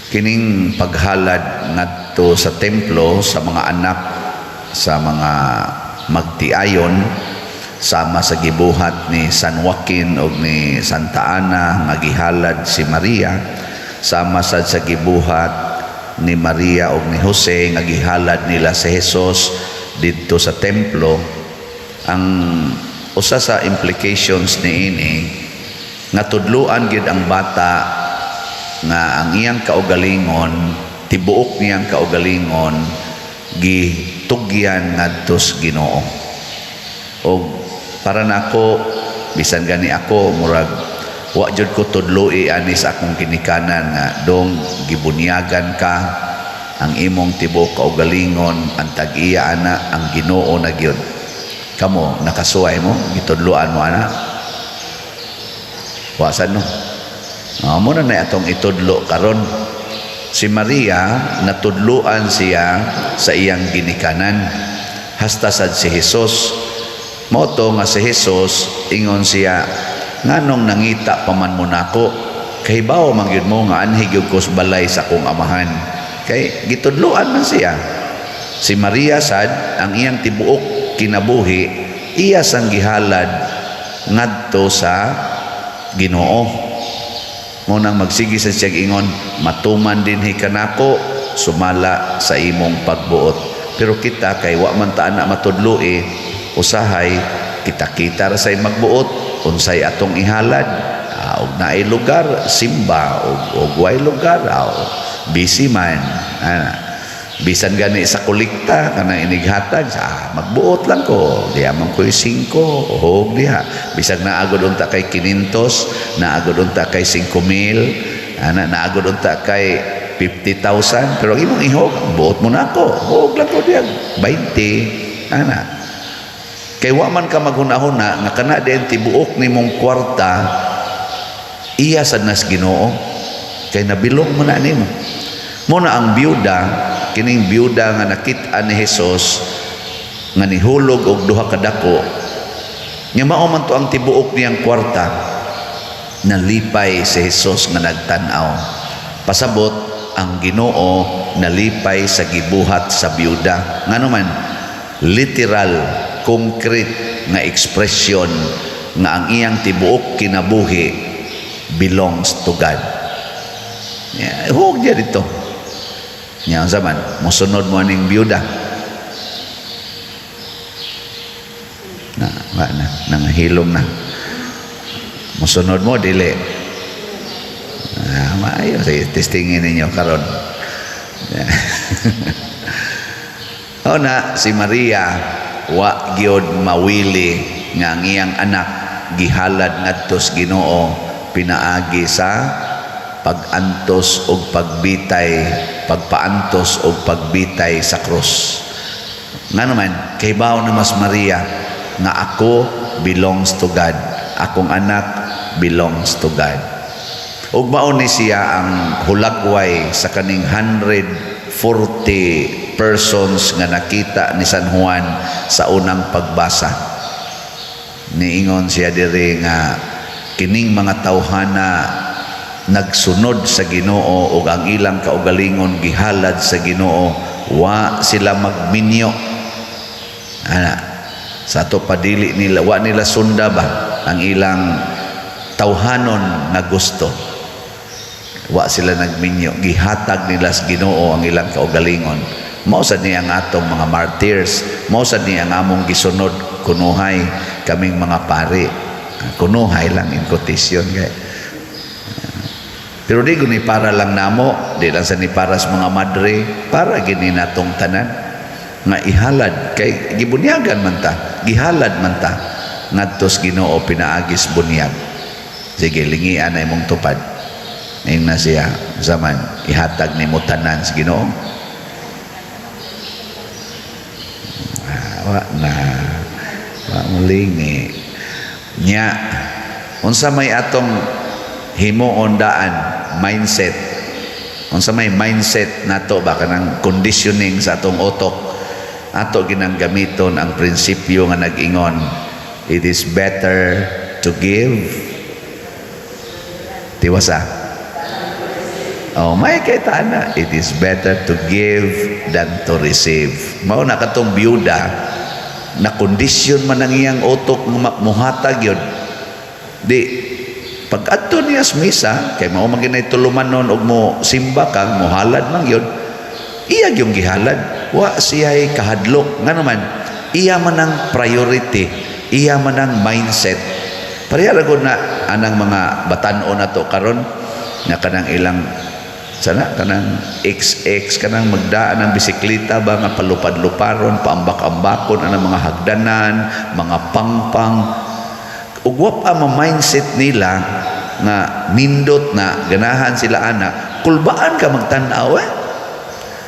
Kining paghalad ngadto sa templo sa mga anak sa mga magtiayon, sama sa gibuhat ni San Joaquin og ni Santa Ana nga gihalad si Maria, sama sad sa gibuhat ni Maria og ni Jose nga gihalad nila si Jesus didto sa templo. Ang usa sa implications niini nga tudluan gid ang bata nga ang iyang kaugalingon, tibuok niyang kaugalingon, gitugyan ngadto sa Ginoo. Og para nako, bisan gani ako, murag wa jud ko tudloi ani sa akong ginikanan nga dong gibunyagan ka, ang imong tibuok kaugalingon ang tag-iya ana, ang Ginoo na gyud. Kamo, nakasuway mo, gitudloan mo ana? Wa sad, no? Oh, mao na na atong itudlo karon. Si Maria, natudloan siya sa iyang ginikanan, hasta sad si Jesus. Mao to nga si Jesus, ingon siya, "Nganong nangita pa man mo nako? Kahibaw man gyud mo nga anhi gyud ko sa balay sa akong Amahan." Kay gitudloan man siya. Si Maria sad, ang iyang tibuok kinabuhi iya sang gihalad ngadto sa Ginoo. Mao nang magsige sa siya ingon, "Matuman dinhi kanako sumala sa imong pagbuot." Pero kita, kay wa man ta ana matudloi, usahay kita-kita ra say magbuot unsay atong ihalad. Og naay lugar, simba, og way lugar, busy man ana. Bisan gani sa kolekta kanang inighatag sa, magbuot lang ko diha man ko'y 5 hog diha, bisag naagod unta kay 500, naagod unta kay 5,000 ana, naagod unta kay 50,000, pero ang imong ihog, buot mo na ako, hog lang ko diha 20 ana, kay wa man ka maghuna-huna nga kana din tibuok nimong kwarta iya sad nas Ginoo, kay nabilong mo na nimo. Mao na ang byuda, kining byuda nga nakit-an ni Jesus nga nihulog og duha ka dako nya, mao man to ang tibuok niyang kwarta, nalipay si Jesus nga nagtan-aw. Pasabot, ang Ginoo nalipay sa gibuhat sa byuda. Ngano man, literal, concrete nga ekspresyon nga ang iyang tibuok kinabuhi belongs to God. Yeah, huwag diya dito. Nya unsa man, mosunod mo aning byuda? Na, wa na, nangahilom na. Mosunod mo, dili? Ah, maayo. Sige, testingin ninyo karon. O na, si Maria, wa gyud mawili nga ang iyang anak gihalad ngadto sa Ginoo pinaagi sa pag-antos og pagbitay, pagpaantos og pagbitay sa krus. Nga naman, kahibaw na mas Maria nga ako belongs to God. Akong anak belongs to God. Ug mao ni siya ang hulagway sa kaning 140 persons nga nakita ni San Juan sa unang pagbasa. Niingon siya diri nga kining mga tawhana nagsunod sa Ginoo ug ang ilang kaugalingon gihalad sa Ginoo, wa sila magminyo ana sa ato padili nila, wa nila sunda ba ang ilang tawhanon nga gusto. Wa sila nagminyo, gihatag nila sa Ginoo ang ilang kaugalingon. Mao sad ni ang atong mga martyrs, mao sad ni ang among gisunod kunuhay kaming mga pari. Kunuhay lang in quotation, kay pero di guni para lang namo, di lang sa ni para sa mga madre, para gini natong tanan nga ihalad, kay gibunyagan man ta, gihalad man ta ngadto sa Ginoo pinaagis bunyag. Sige, lingian na imong tupad. Ngayon na siya, zaman, ihatag nimo tanan sa Ginoo. Ah, wa na. Wa mo lingi. Nya, unsa may atong himuon daan, mindset? Unsa may mindset nato ba, kanang conditioning sa atong utok? Ato ginang gamiton ang prinsipyo nga nag-ingon, "It is better to give." Tiwasa. Oh, may kay na. It is better to give than to receive. Mao na katong byuda na kondisyon man ang iyang utok nga muhatag yun. Di pag adto niya sa misa kay mao man ginay tulumanon og mo simba kang mohalad man yun, iya yung gihalad, wa siya kahadlok. Nga naman, iya man ang priority, iya man ang mindset. Pareha ra gud na anang mga batan-on nato karon nga kanang ilang sana kanang XX, kanang magdaan ng bisikleta ba nga palupad-luparon, paambak-ambakon anang mga hagdanan, mga pangpang, ug wa pa ma-mindset nila nga nindot na ganahan sila ana. Kulbaan ka magtan-aw eh,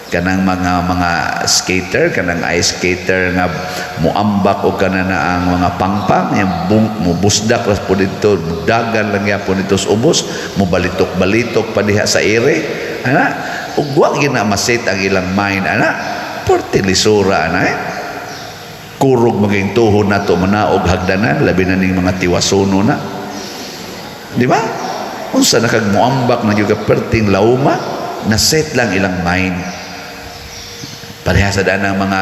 kanang mga skater, kanang ice skater nga muambak og kana na ang mga pangpang yang bung, mubusdak ras po dito, dagan lang yapon dito sa ubos, mubalitok-balitok pa diha sa ere ana, ug wa gyud na maset ang ilang mind ana. Porte lisura ana eh. Kurog maging tuhod nato manaog hagdanan, labi na ning mga tiwasuno na, di ba? Unsa na kag muambak na gyud ka, perting lauma na. Set lang ilang mind. Pareha sa daan ng mga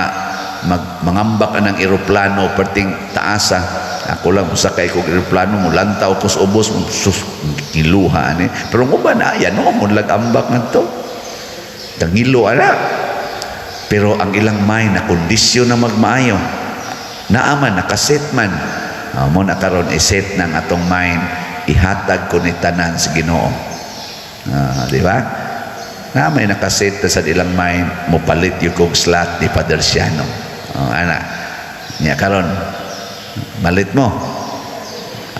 mangambak anang eroplano, perting taasa. Ako lang, musakay kog eroplano, mulantaw ko sa ubos, sus, kiluha ani. Pero ng uban ay ano mo ambak ngadto, kangilo ana. Pero ang ilang mind na kondisyon na magmaayo naaman, nakaset man. Mo na karon iset ng atong mind, ihatag ko ni tanan sa Ginoo. Di ba na may nakaset na sa ilang mind, mo palit yung kog slot ni Father Siano. Oh, ana niya karon, malit mo.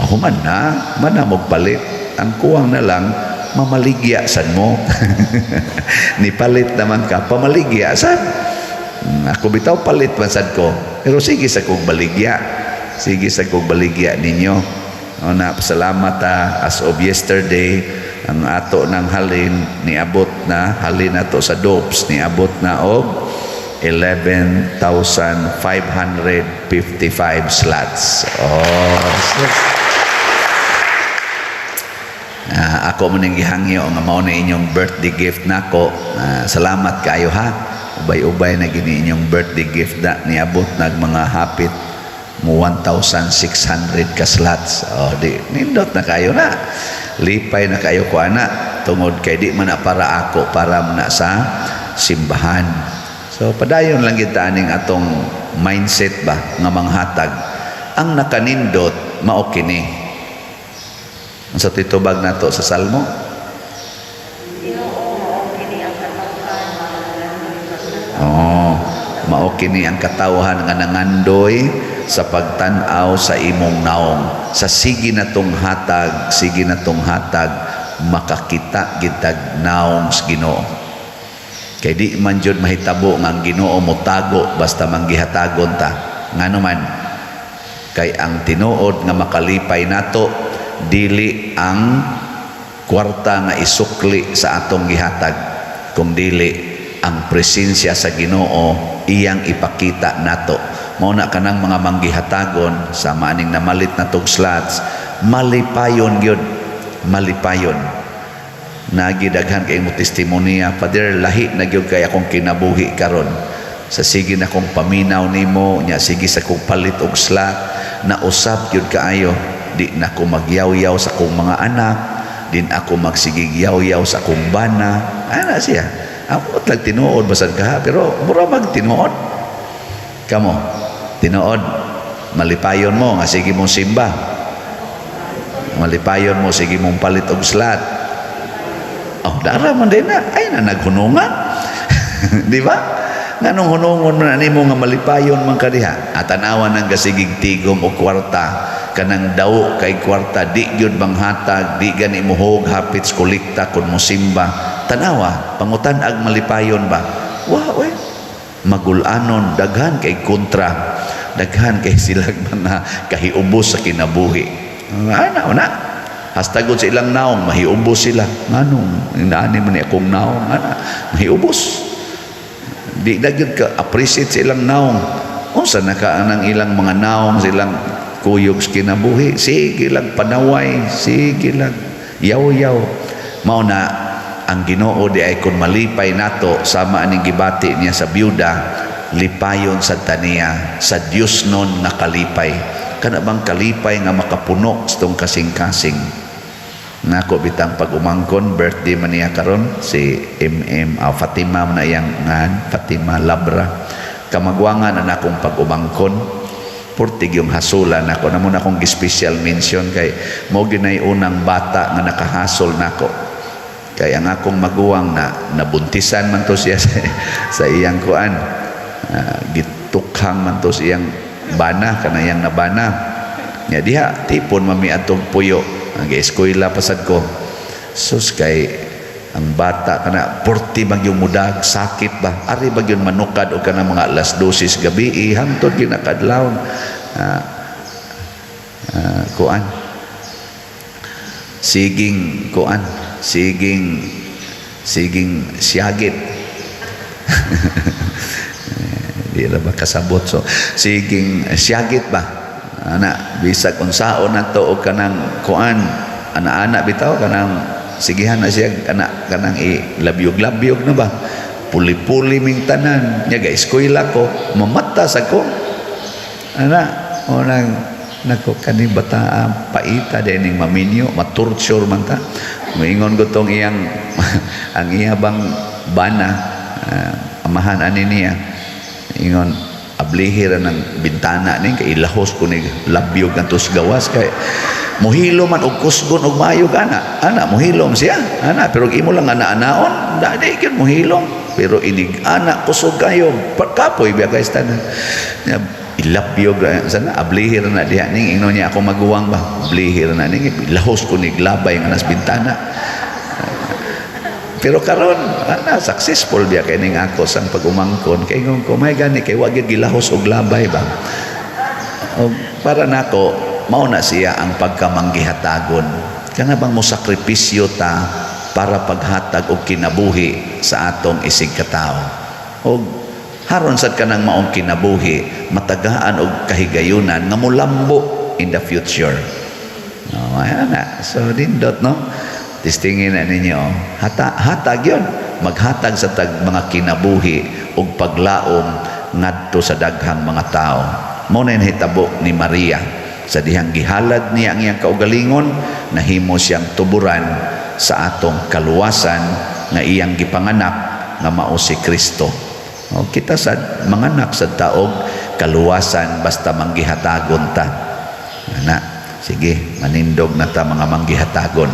Ako man na man na magpalit, ang kuwang na lang mamaligya sad mo. Ni palit naman ka, pamaligya sad. Ako bitaw palit man sad ko, pero sige sa kog baligya, sige sa kog baligya ninyo. O na, salamat ta. As of yesterday, ang ato ng halin niabot na, halin nato sa Dopes niabot na og 11,555 slots. Oh, sus. Ako mo ning gihangyo nga mao na inyong birthday gift nako. Salamat kaayo ha. Ubay-ubay na gini inyong birthday gift na niabot nag mga hapit mo 1,600 ka slots. Oh, di nindot na kayo na. Lipay na kayo ko ana tungod kay di man na para ako, para man na sa simbahan. So padayon lang kita aning atong mindset ba nga manghatag. Ang nakanindot mao kini. Ang sa titubag nato sa Salmo? Ginoo, mao kini ang katawhan nga nangandoy pagtan-aw. Oh, mao kini ang katawhan nga nangandoy sa pagtan-aw sa imong naong. Sa sige natong hatag, sige natong hatag, makakita gitag naong sa Ginoo. Kay di man jud mahitabo nga ang Ginoo motago basta manggihatagon ta. Ngano man, kay ang tinuod nga makalipay nato dili ang kwarta nga isukli sa atong gihatag, kung dili ang presensya sa Ginoo iyang ipakita nato. Mao na kanang mga manggihatagon sa maaning namalit na tog slots, malipayon gyud, malipayon. Nagidaghan kay mo testimonya, "Father, lahi na gyud kay akong kinabuhi karon sa sige na kong paminaw nimo nya, sige sa kong palit og slot, nausab gyud kaayo. Di na ko magyawyaw sa akong mga anak, din ako magsigig yaw-yaw sa akong bana." Ana siya. Ako lang tinuod basad ka ha, pero mura mag tinuod. Kamo, tinuod, malipayon mo nga sige mong simba, malipayon mo sige mong palit og slot. Oh, dara man din na ay na naghunungan, di ba? Nganong hunungon man nimo nga malipayon man ka diha? At tanawan ng gasigig tigom og kwarta, kanang daw kay kwarta, di gyud manghatag, di gani muhog hapit sa kolekta kun mosimba. Tanawa, pangutan-ag malipayon ba? Wa we, magulanon, daghan kay kontra, daghan kay silang mga kahiubos sa kinabuhi. Ana una hastagod sa ilang naong, mahiubos sila. Nganong inaani man ni akong naong? Ana, mahiubos, di na gyud ka appreciate sa ilang naong. Unsa na ka anang ilang mga naong sa ilang kuyog sa kinabuhi, sige lang panaway, sige lang yaw-yaw. Mao na Ang Ginoo di ay kung malipay nato sama aning gibati niya sa byuda, lipayon sa taniya sa Dios nun nga kalipay, kana bang kalipay nga makapuno sa tong kasing-kasing. Nako bitang pag-umangkon, birthday man niya karon, si MM Fatima man na iyang ngan, Fatima Labra. Kamagwangan na akong pag-umangkon, purtig yung hasulan nako namo na akong special mention kay mo ginay unang bata nga nakahasol nako, kay ang akong maguwang na nabuntisan man to siya sa iyang kuan, gitukhang man to sa iyang bana, kanayang nabana nya diha tipon mami atong puyo. Ang eskwela pasad ko, sus, kay ang bata kana porti magyung mudag sakit ba, ari magyun manukad og kana mga alas 12 gabi hangtod ginakadlawon. Kuan, siging kuan, siging siging siyagit, di ra ba kasabot? So siging siyagit ba ana, bisag unsaon nato og kanang kuan, ana-ana bitaw, kanang sigihan na siya kana, kanang ilabyog-labyog na ba, puli-puli ming tanan nya. Ga eskwela ko, mamata sa ko ana o nang nako kani bata, paita din ning maminyo, matorture man ta. Moingon ko tong iyang ang iya bang bana, amahan ani niya, ingon, "Ablihi ra ng bintana ning kay ilahos ko ni labyog ngadto sa gawas," kay mohilom man og kusgon og maayo ana ana, mohilom siya ana, pero imo lang ana-anaon da, di gyud mohilom. Pero inig ana kusog kayo, kapoy biya kay tanan. Nya, ilabyog ra sana, ablihi ra na diha ning, ingnon niya ako maguwang ba, "Ablihi ra na ning ilahos ko ni labay nga nas bintana." Pero karon ana, successful biya kay ning ako sang pag-umangkon, kay ingon ko may gani kay wa gyud gilahos og labay ba. O, para nako mao na siya ang pagkamanggihatagon, kana bang mo sakripisyo ta para paghatag og kinabuhi sa atong isig katawo, og haron sad kanang maong kinabuhi matagaan og kahigayunan nga molambo in the future. Oh, ayan na. So nindot, no? Testingin na ninyo. Hatag yun. Maghatag sa tag mga kinabuhi ug paglaom ngadto sa daghang mga tao. Mao na hitabo ni Maria. Sa dihang gihalad niya ang iyang kaugalingon, nahimo siyang tuburan sa atong kaluwasan nga iyang gipanganak nga mao si Kristo. O, kita sad manganak sa taog kaluwasan basta manggihatagon ta. Ana, sige, manindog na ta mga manggihatagon.